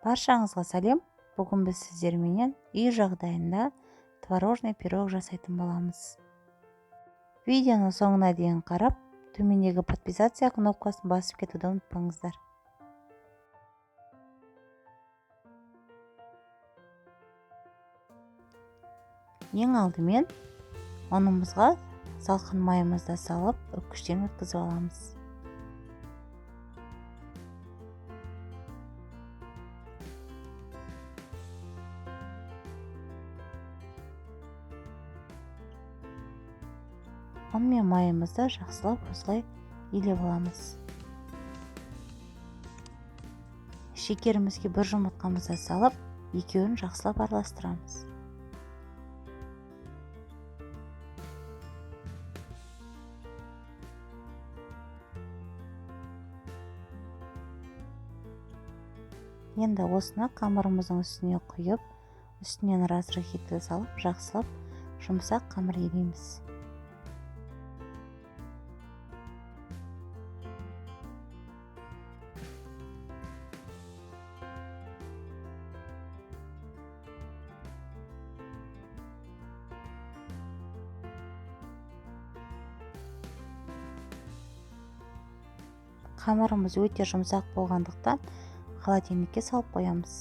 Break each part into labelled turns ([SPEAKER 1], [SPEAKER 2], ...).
[SPEAKER 1] Баршаңызға сәлем. Бүгін біз сіздерменен үй жағдайында творожный пирог жасайтын боламыз. Видеоны соңына дейін қарап, төмендегі подписаться кнопкасын басып кетуді ұмытпаңыздар. Ең алдымен ұнымызға салқын майымызды салып, үккіштен өткізіп аламыз. Ұн мен майымызды жақсылап осылай илеп аламыз. Шекерімізге бір жұмыртқамызды салып, екеуін жақсылап араластырамыз. Енді осыны қамырымыздың үстіне құйып, үстінен разрыхлитель салып, жақсылап жұмсақ қамыр илейміз. Қамырымыз өте жұмсақ болғандықтан холодильникке салып қоямыз.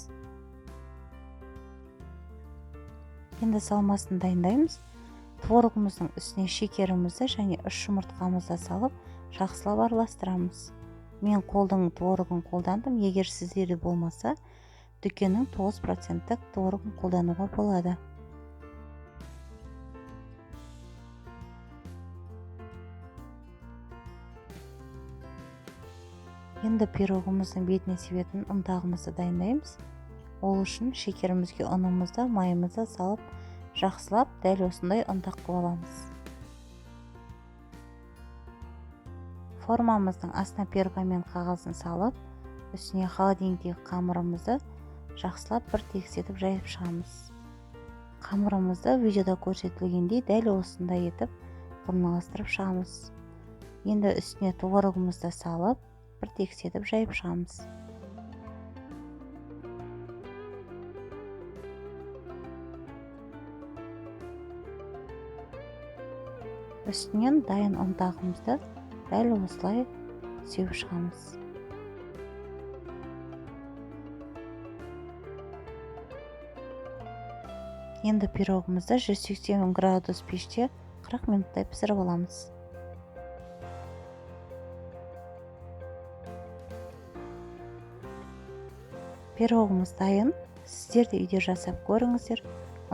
[SPEAKER 1] Енді салмасын дайындаймыз. Творогымыздың үстіне шекерімізді және 3 жұмыртқамызды салып, жақсылап араластырамыз. Мен қолдың творогын қолдандым. Егер сіздерде болмаса, дүкеннің 9% творогын қолдануға болады. Енді пирогымыздың бетіне себетін ұнтағымызды дайындаймыз. Ол үшін шекерімізге ұнымызды, майымызды салып, жақсылап дәл осындай ұнтақ қылып аламыз. Формамыздың астына пергамент қағазын салып, үстіне холодильниктегі қамырымызды жақсылап бір тегіс етіп жайып шығамыз. Қамырымызды видеода көрсетілгендей дәл осындай етіп орналастырып шығамыз. Енді үстіне творогымызды салып, бір тегіс етіп жайып шығамыз. Үстінен дайын ұнтағымызды дәл осылай сеуіп шығамыз. Енді пирогымызды 180 градус пеште 40 минуттай пісіріп аламыз. Пирогымыз дайын. Сіздер де үйде жасап көріңіздер.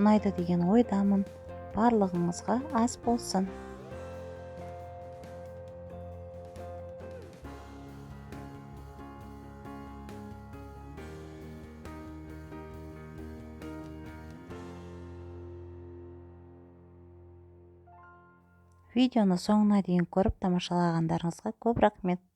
[SPEAKER 1] Ұнайды деген ойдамын. Барлығыңызға ас болсын. Видеоны соңына дейін көріп тамашалағандарыңызға көп рахмет.